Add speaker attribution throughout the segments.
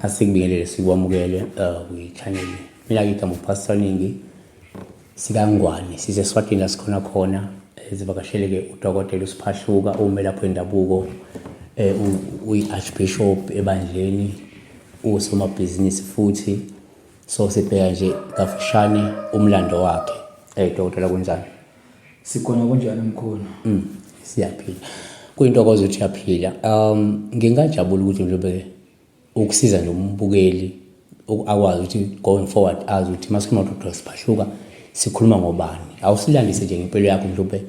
Speaker 1: Asikubingelele sikwamukele kwi-channel. Mina-ke igama uPastor Ningi sikaNgwane, siseSwatini la sikhona khona. Sivakashele-ke udokotela uSiphahluka umelaphi wendabuko, uyi-archbishop ebandleni, usomabhizinisi futhi. So sibheka nje kafushane umlando wakhe. Dokotela kunjani?
Speaker 2: Sikhona, kunjani mkhulu?
Speaker 1: Siyaphila. Kuyintokozo ukuthi uyaphila. Ngingajabula ukuthi njengoba ukusiza nje umbukeli akwazi ukuthi going forward azi ukuthi masikhuluma ngoDr Siphahluka sikhuluma ngobani. Awusilandise nje ngempilo yakho, mhlawumbe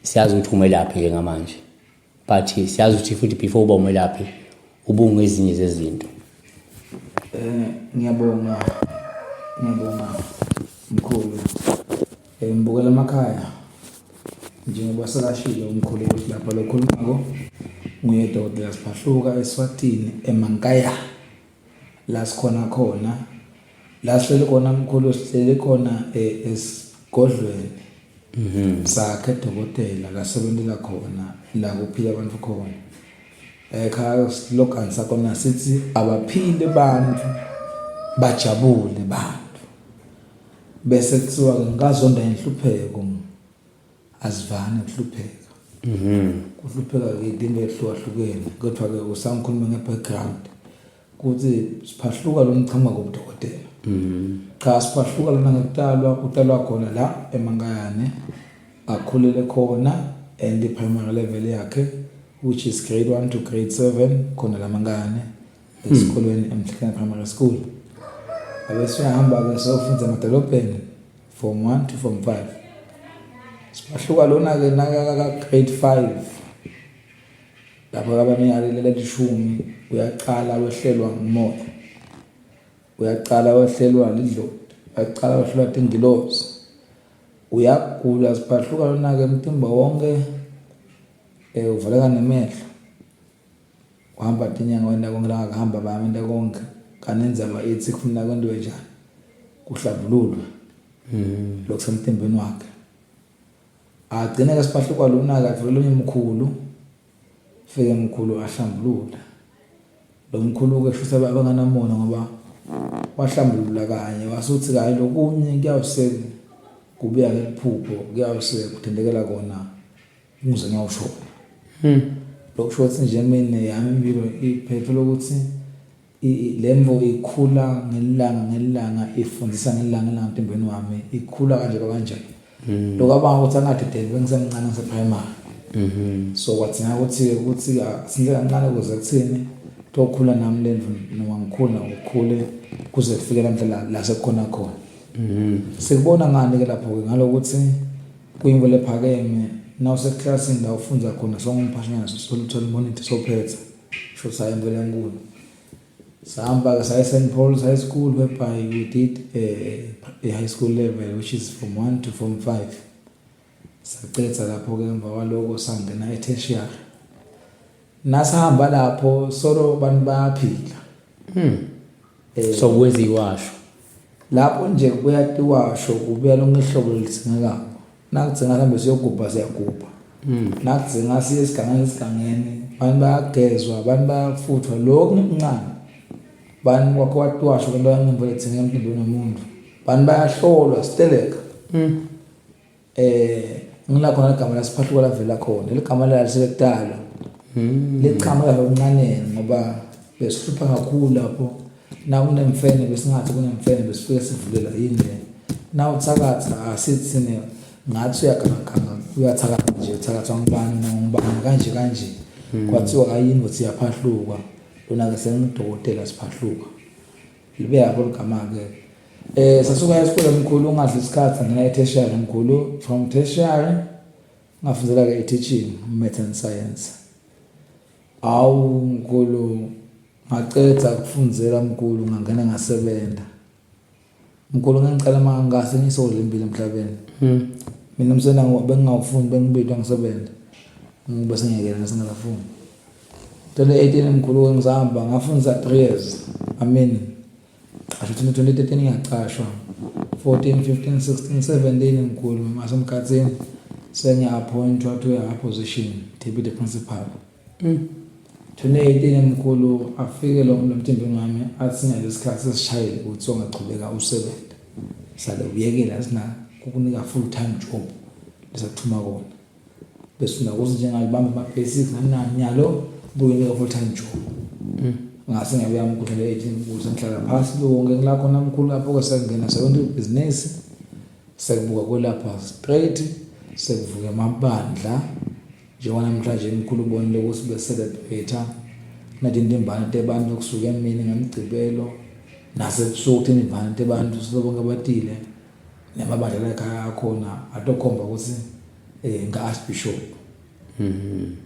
Speaker 1: siyazi ukuthi umelaphi njengamanje. But siyazi ukuthi futhi before uba umelaphi ubungezinye zezinto.
Speaker 2: Ngiyabonga, ngiyabonga mkhulu. Ngibukela emakhaya njengoba sekashilo umkhulu ukuthi lapha lokhulumako nguye Dokotela Siphahluka eSwatini eMankaya la sikhona khona, la sihleli khona mkhulu, sihleli khona esigodlweni sakhe dokotela la sebentela khona, la kuphila abantu khona. Ekhaya slogan sakhona sithi abaphile bantu, bajabule bantu. Bese kuthiwa ke ngazonda inhlupheko, azivani ukuhlupheka. Kuhlupheka ke into ehlukahlukene, kodwa ke usangikhuluma nge-background kuthi Siphahluka lona uqhamuka kubudokotela. Cha, Siphahluka lona ngekutalwa, utalwa khona la eMankayane, akhulele khona and i-primary level yakhe, which is grade 1 to grade 7, khona la Mankayane esikolweni eMhlekane Primary School. Abese uyahamba-ke seyofunda emadolobheni form 1 to form 5. Siphahluka lona-ke naka-grade 5 lapho kabaminyaka lelishumi uyaqala wehlelwa ngumoya, uyaqala wehlelwa lidloti, uyaqala wehlelwa tingilozi, uyagula Siphahluka lona-ke umtimba wonke, uvaleka nemehlo, uhamba tinyanga, wenta konke langakuhamba, bayamenta konke, kanti indzaba ithi kufuna kwentiwe njani, kuhlambululwe lokusemtimbeni wakhe. Agcine-ke Siphahluka lona-ke athole olunye mkhulu, fike mkhulu ahlambulule lo mkhulu-ke, shuthi abanganamona ngoba wahlambulula kanye, wasuthi kanye lokunye kuyawuse kubuya ngeliphupho, kuyawuse kuthendekela kona ngize ngiyawushona. Lokusho ukuthi nje mina yami impilo iphethe lokuthi le mvo ikhula ngelanga ngelanga, ifundisa ngelanga ngelanga emtimbeni wami, ikhula kanjalo kanjalo. Lokho abanga ukuthi angadedeli bengisemncane, ngise-primary. So kwadingeka ukuthi sinze kancane ukuze kuthini tokhula nami le ndlu, noma ngikhula ukukhule kuze kufike la ndlela la sekukhona khona. Sikubona ngani-ke lapho-ke ngalokuthi kuyimvo lephakeme na useklasini la ufundza khona, songumphashanyana, soluthola monitor, sophetha sho hayi imvelo enkulu. Sahamba-ke saya e-St Paul's High School, whereby we did a high school level, which is from 1 to form 5. Sacetha lapho-ke, emva kwaloko sangena e-tertiary. Nasahamba lapho solo bantu bayaphila.
Speaker 1: So kweziwasho
Speaker 2: lapho nje kuyatiwasho, kubuya lonke ihlobo lelidingekako. Nakudzinga mhlawumbe siyogubha, siyagubha. Nakudzinga siye esigangeni, esigangeni. Abantu bayagezwa, abantu bayafuthwa, lokhu ngimncane bani kwakho watiwasho kwento yangemva ledzingeka emtimbeni womuntu. Bantu bayahlolwa siteleka. Ngila khona igama laSiphahluka lavela khona, ligama laliselekudalwa, liqhamuka kancane ngoba besihlupha kakhulu lapho. Na kunemfene besingathi kunemfene, besifike sivulela yini le na uthakatha, asithi sine ngathi uyagangaganga, uyathakatha nje, uthakathwa ngubani nangubani kanje kanje. Kwathiwa kayini ukuthi iyaphahluka lona-ke, sengidokotela Siphahluka, libe yabo ligama-ke. Sasuka esikole mkhulu, ungadli isikhathi, ngena e-tertiary mkhulu. From tertiary ngafundzela-ke i-teaching, math and science. Awu mkhulu, ngacedza kufundzela mkhulu, ngangena ngasebenza mkhulu. Ngangicala mangase ngisole impilo emhlabeni. Mina umsebenzi bengingawufuni, bengibidwa ngisebenza, ngibe sengiyekela ngisengakafuni. 2018 mkhulu ngisahamba ngafundisa 3 years, I mean qashwa 2013, ngiyaqashwa 14, 15, 16, 17 mkhulu, ngasemkhathini sengiya-appointwa to a position, deputy principal. 2018 mkhulu afike lo mcimbi ngami athi ngalesikhathi sesishayile ukuthi ongachubeka usebenza sale uyekela sina kukunika full time job lesakuthuma kona bese unakuthi njengalibamba ama-basics nani nyalo buye unika full time job. Ngase ngiyabuya mkhulu le 18 mkhulu, sengihlala phasi lonke ngila khona mkhulu, lapho-ke sengena sekwenza ibhizinisi, sekubuka kwelapha straight, sekuvuka amabandla njengoba namhlanje mkhulu ubonile ukuthi be-celebrate kunatintimbane tebantu kusuka emini ngemgcibelo nasebusuku, tintimbane tebantu sebonke abatile namabandla la ekhaya akhona atokhomba ukuthi nga-archbishop.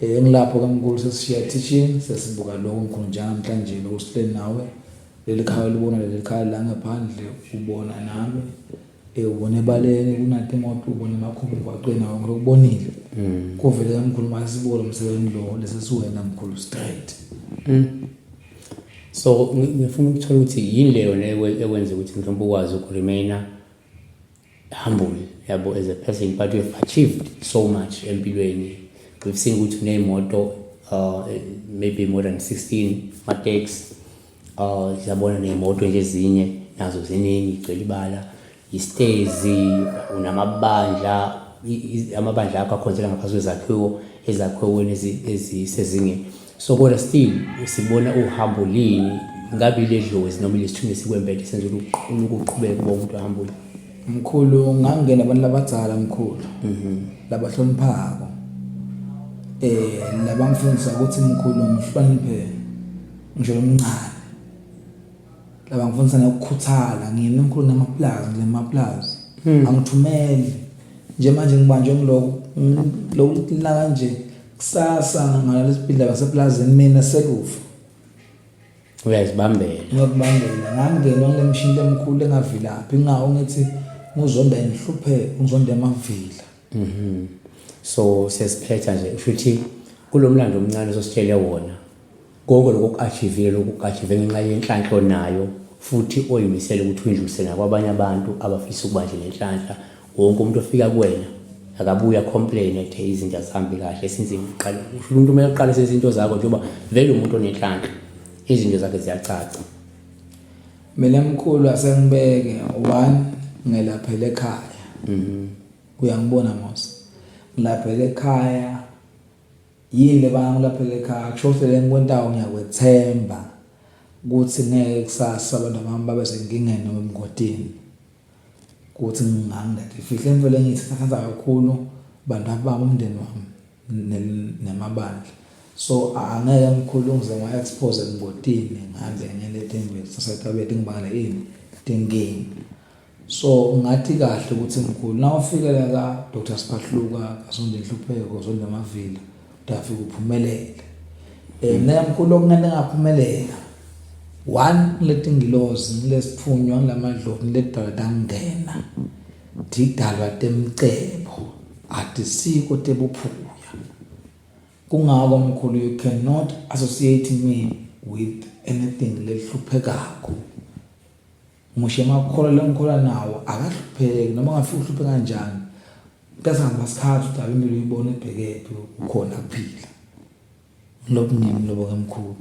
Speaker 2: Ngilapho ke mkhulu, sesishiya teaching, sesibuka lokho mkhulu njengamhlanje lokusihleli nawe leli khaya libona leli khaya la ngaphandle, ubona nami ubona ebaleni kunati imoto, ubona emakhumbi emgwaqweni nawe ngilokubonile. Kuvele ke mkhulu masibuka lo msebenzi lo lesesiwena mkhulu straight.
Speaker 1: So ngifuna ukuthola ukuthi yini leyo ekwenza ukuthi mhlawumbe ukwazi ukuremaina humble, yabo, as a person, but you've achieved so much empilweni. We've seen ukuthi uney'moto, maybe more than 16 matex, siyabona ney'moto nje ezinye nazo ziningi igcwele ibala istezi, unamabandla, amabandla akho akhonzela ngaphansi kwezakhiwo ezakhiweni ezisezingeni. So kodwa still sibona uhambo lini, ngabe ile dlozi noma ilesithunywa esikwembethe senza ukuthi uqhubeke kuba umuntu ohambule?
Speaker 2: Mkhulu, ngangena abantu labadzala mkhulu, labahloniphako, labangifundisa ukuthi mkhulu ngihloniphe ngisho lomncane, labangifundisa nokukhuthala. Ngine mkhulu namaplazi lemaplazi angithumeli nje manje, ngibanjwe ngilokhu lokhu la kanje, kusasa ngalala isibhidla baseplazini mina sekufa.
Speaker 1: Uyazibambela.
Speaker 2: Ngiyakubambela. Ngangenwa ngile mshini lemkhulu engavilaphi, ingawo ngithi nguzonda inhlupheko, ngizonda amavila.
Speaker 1: So sesiphetha nje, usho ukuthi kulo mlando omncane osositshele wona, konke lokhu oku-achievile, lokhu ku-achieve ngenxa yenhlanhla onayo futhi oyimisele ukuthi uyidlulise nakwabanye abantu abafisa ukuba nje nenhlanhla. Wonke umuntu ofika kuwena akabuye acomplain ethe izinto azihambi kahle since uqale. Usho umuntu kumele uqalise izinto zakho njengoba vele umuntu onenhlanhla izinto zakhe ziyacaca.
Speaker 2: Mina mkhulu asengibeke one, ngelaphele ekhaya. Uyangibona mos, ngilaphele ekhaya. Yini le bangangulaphela ekhaya? Kusho ukuthi le ngikwentayo ngiyakwethemba ukuthi ngeke kusasa abantu bami babe senkingeni noma emgodini ukuthi ngingangifihle ngivele ngithi ngithanda kakhulu bantu abami, umndeni wami namabandla. So angeke mkhulu ngize ngiwa-expose emgodini, ngihambe ngiyele etembeni society abethu ngibangele ini tinkinga. So ngathi kahle ukuthi mkhulu na ufikela ka Dr Siphahluka kasonde inhlupheko zonde amavila utafika uphumelele. Mina mkhulu okunene ngaphumelela one kuletingilozi, ngilesithunywa, ngilamadlozi, ngiledalwa tangena didalwa temcebo atisiko tebuphuya. Kungako mkhulu you cannot associate me with anything lehluphekako. Ngisho emakholwa lengikholwa nawo akahlupheki, noma ngafika uhluphe kanjani kasihamba sikhathi udaba impilo uyibona ebhekephi ukhona kuphila ngilokhu ngimi lobo ke mkhulu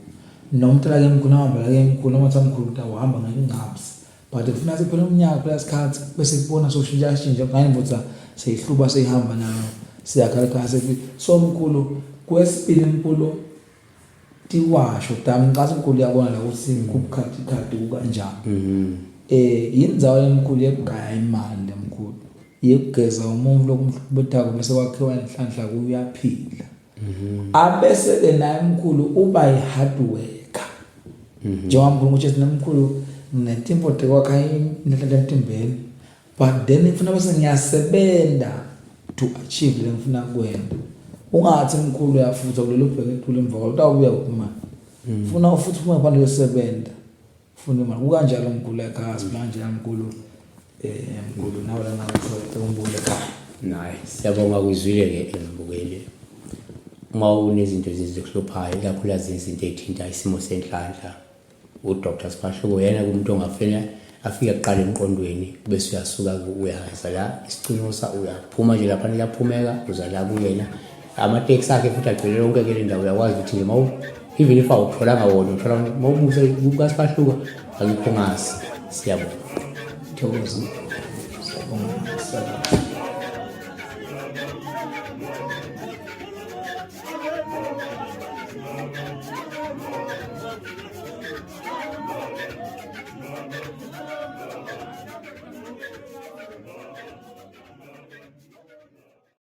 Speaker 2: noma umntala ke mkhulu ahamba la ke mkhulu noma kuthiwa mkhulu utawuhamba ngengqabsi, but kufuna sekuphela umnyaka, kuphela isikhathi bese kubona soshintsha shintsha ngani mfutha seyihluba seyihamba nayo siyakhala ekhaya sefi. So mkhulu kwesibili mkhulu tiwasho dami ngicasa mkhulu uyabona la ukuthi kubukhadi khadi kukanjani. Yindzawo lemkhulu yekugaya imali lemkhulu yekugeza umuntu lokumhlubethako bese kwakhiwa inhlanhla kuyaphila. Abese ke naye mkhulu uba yi-hard worker njengoba mkhulu ukuthi nemkhulu nginetimpo tekwakha inhlanhla emtimbeni, but then ngifuna bese ngiyasebenza to achieve le ngifuna kwenda. Ungathi mkhulu uyafutha kulelo bheke ethule emva kwalo utawubuya kuphi imali? Funa ufuthi uphume ngaphandle yosebenza ufuna imali kukanjalo mkhulu ekhaya simanje mkhulu, mkhulu nawe la ngakuthola umbulo ekhaya.
Speaker 1: Nayi siyabonga kuzwile-ke embukeli, uma unezinto ezizikuhluphayo ikakhulukazi izinto ey'thinta isimo senhlanhla, uDr Siphahluko uyena kumuntu ongafuna afike kuqala emqondweni bese uyasuka uyaza la isicunusa, uyaphuma nje laphana kuyaphumeka uza la kuyena. Amateksi akhe futhi agcwele yonke ke le ndawo, uyakwazi ukuthi nje uma Even if awutholanga wona, uthola mawubuza kukaSipahluka akikho ngazi. Siyabonga.
Speaker 2: Thokoza. Siyabonga. Siyabonga.